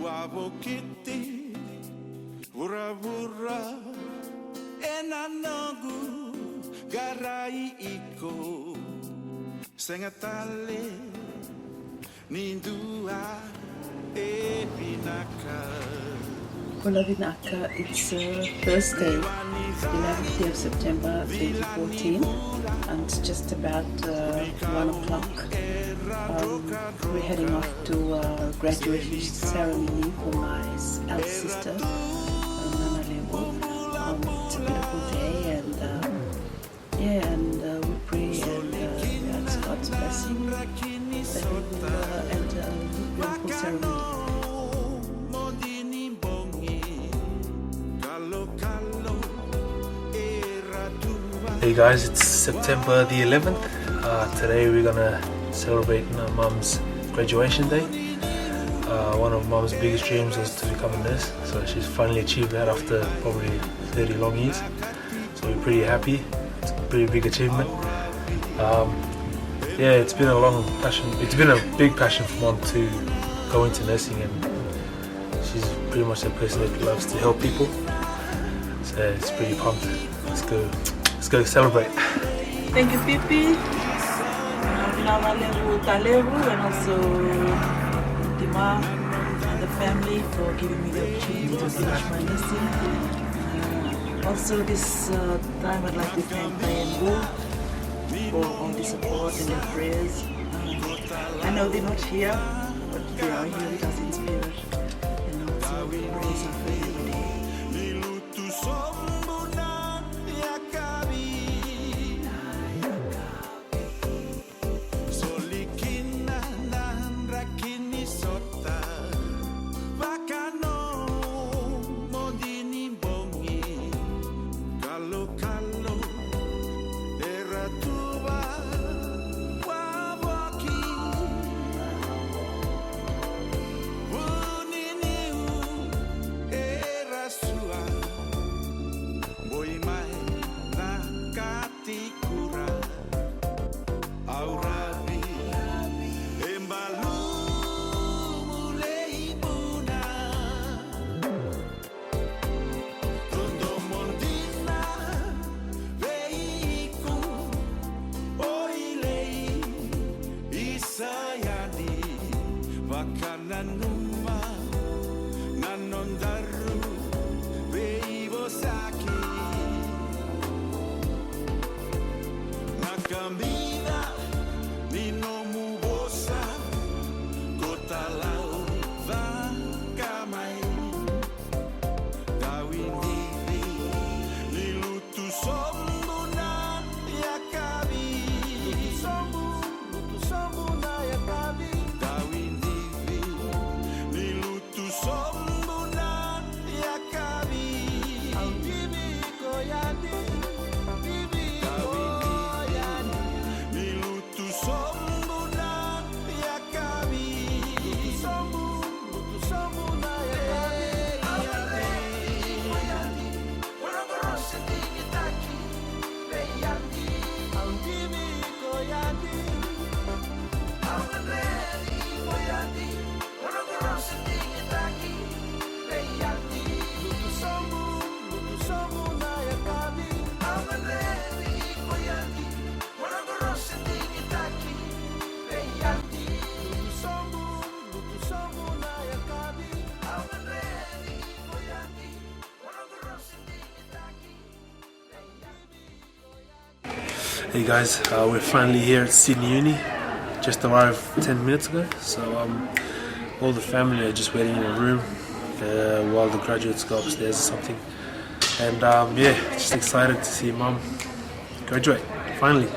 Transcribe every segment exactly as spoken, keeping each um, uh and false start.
Vavokiti vuravura ena noqu qarai iko. Sega tale ni dua e vinaka. Bula vinaka, it's uh, Thursday, eleventh day of September twenty fourteen, and it's just about uh, one o'clock. Um, we're heading off to uh, graduation ceremony for my s- eldest sister, uh, Nana Lebu. Um, it's a beautiful day, and um, yeah, and uh, we pray and uh, ask God's blessing that we will uh, enter a beautiful ceremony. Hey guys, it's September the eleventh. Uh, today we're gonna celebrate my mum's graduation day. Uh, one of mum's biggest dreams was to become a nurse, so she's finally achieved that after probably thirty long years. So we're pretty happy. It's a pretty big achievement. Um, yeah, it's been a long passion. It's been a big passion for mom to go into nursing, and she's pretty much a person that loves to help people. So it's pretty pumped. Let's go. Let's go celebrate. Thank you, Pipi. Uh, Nana Levu Talevu, and also Tima and the family for giving me the opportunity to finish my nursing. Uh, also, this uh, time I'd like to thank Diane Wu for all the support and their prayers. Uh, I know they're not here, but they are here with us in spirit. And also, prayers are for every day. Soli kina na draki ni sota, vakanoa modi ni bogi, kalokalo era tu vavaki, vuniniu era sua, boi mai na ka tikura, au ravi e balu mulei buna. Todo mondina veiku o ilei isayani vakananuma na nodaru veivosaki. Na kamida ni nomu vosa ko talau vaka mai. Dawi divi ni lutu sobu na yakavi. Lutu sobu, lutu sobu na yakavi. Dawi divi ni lutu sobu na yakavi. Au divi ko yani, divi ko yani. Ni lutu sobu na yakavi. Lutu sobu, lutu sobu na yakavi. Au divi ko yani. Hey guys, uh, we're finally here at Sydney Uni. Just arrived ten minutes ago, so um, all the family are just waiting in a room uh, while the graduates go upstairs or something. And um, yeah, just excited to see mum graduate, finally.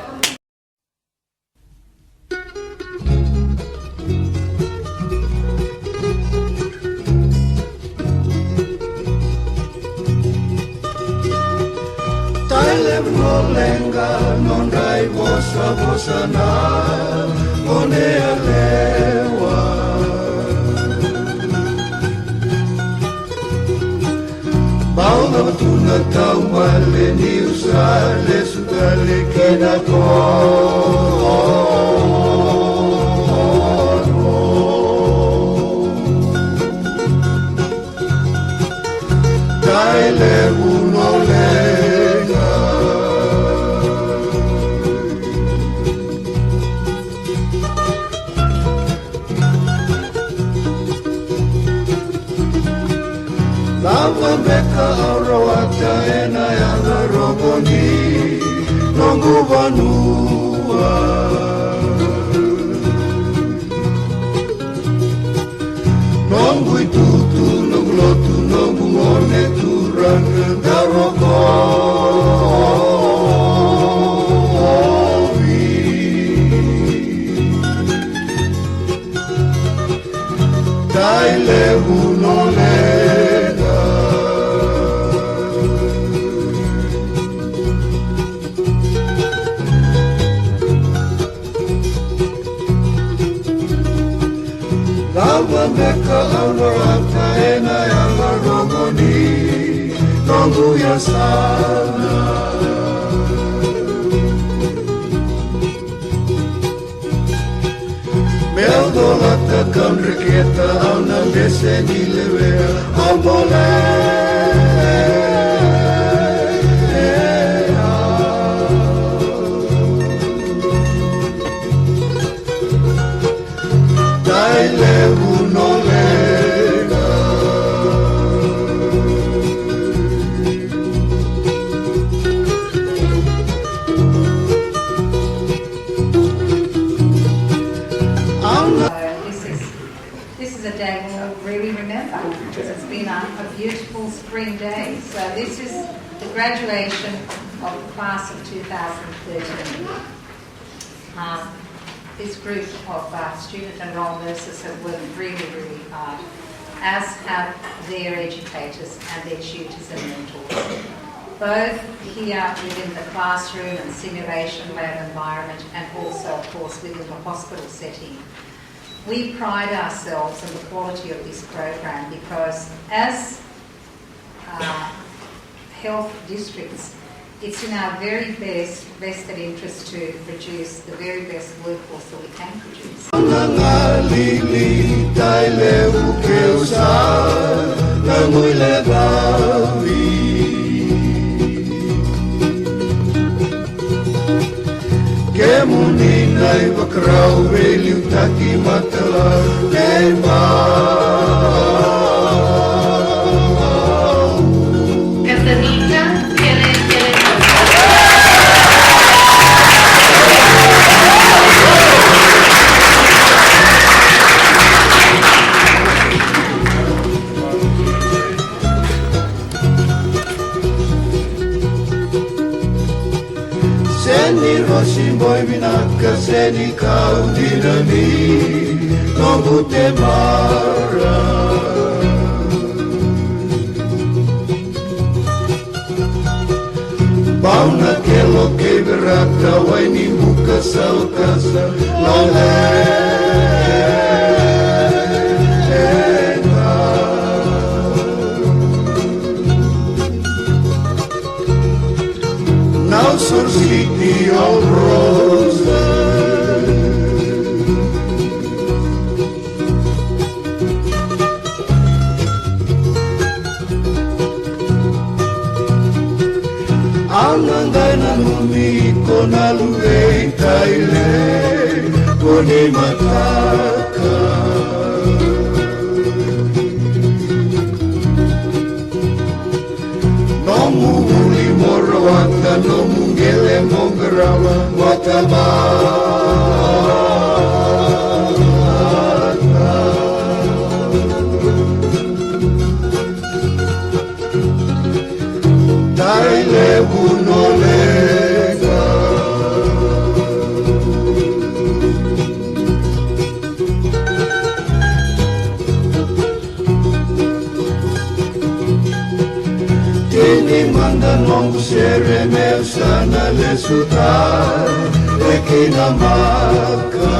Tale mo leqa nodra ivosavosa na gone yalewa. Bau cava tu na taubale niu sa lesu tale ki na koro. Vanua. Noqu itutu, noqu lotu, noqu gone turaga, da rokovi. Tailevu no leqa. Cava beka au na rata ena yaga rogo ni noqu yasana? Meu colata, kau dreketa, au na bese ni lewea, au bolea. Tailevu no leqa. So this is, this is a day we'll really remember because it's been a, a beautiful spring day. So this is the graduation of the class of two thousand thirteen. Um, this group of uh, student enrolled nurses have worked really, really hard, as have their educators and their tutors and mentors, both here within the classroom and simulation lab environment, and also, of course, within the hospital setting. We pride ourselves on the quality of this program because, as uh, health districts, it's in our very best vested interest to produce the very best workforce that we can produce. Na galili, Tailevu keu sa na guilecavi. Kemuni na ivakarau veiliutaki matala, kei vau. Katanita, kele, kele, Seni rosi boi vinaka, seni kau dina ni noqu temara. Bau na kelo kei verata, wai ni buka sa okasa, loleka. Now so city of roses. Au na qai nanumi iko na luve i Tailevu ni mataka. Nomu vuli mo rawata, nomu qele mo qarava, vata vata. Tailevu no leqa. Tini mada noqu sere, meu sa na lesu tale ki na maka.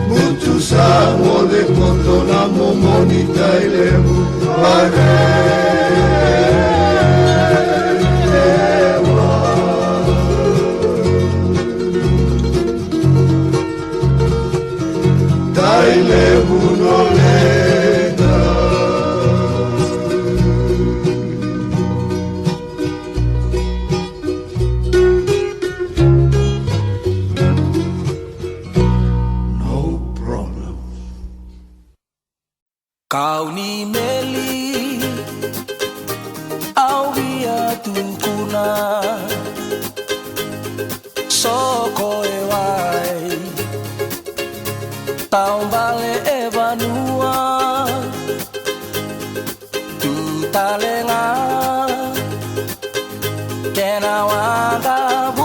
Butu sa gole koto na momoni Tailevu, Varewa. Tailevu no leqa. No problem. Kau ni meli, Tukuna soko e wai, taubale e vanua, tu tale ga kena waqavuka.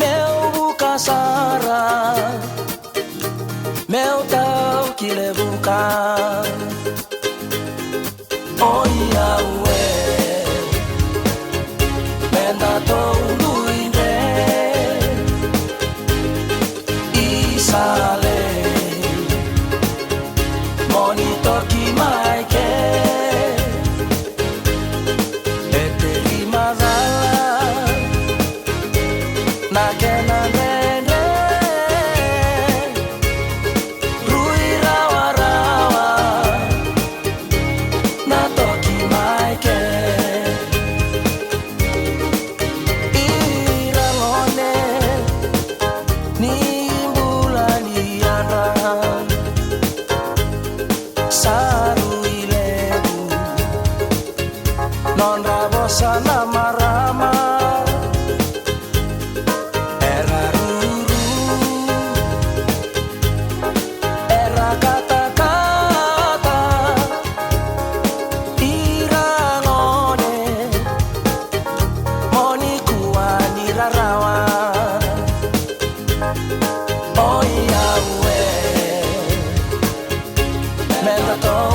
Meu vuka sara, meu tau ki levuka. Oi au e, me datou dui dre i Sale, mo ni toki mai ke. E teri macala na kena dredre, rui rawarawa na toki mai ke. Ira gone ni bula ni yadra, sa rui levu nodra vosa na marama. Era ruru, era katakata, ira gone, mo ni kua ni rarawa. Oi au e, me datou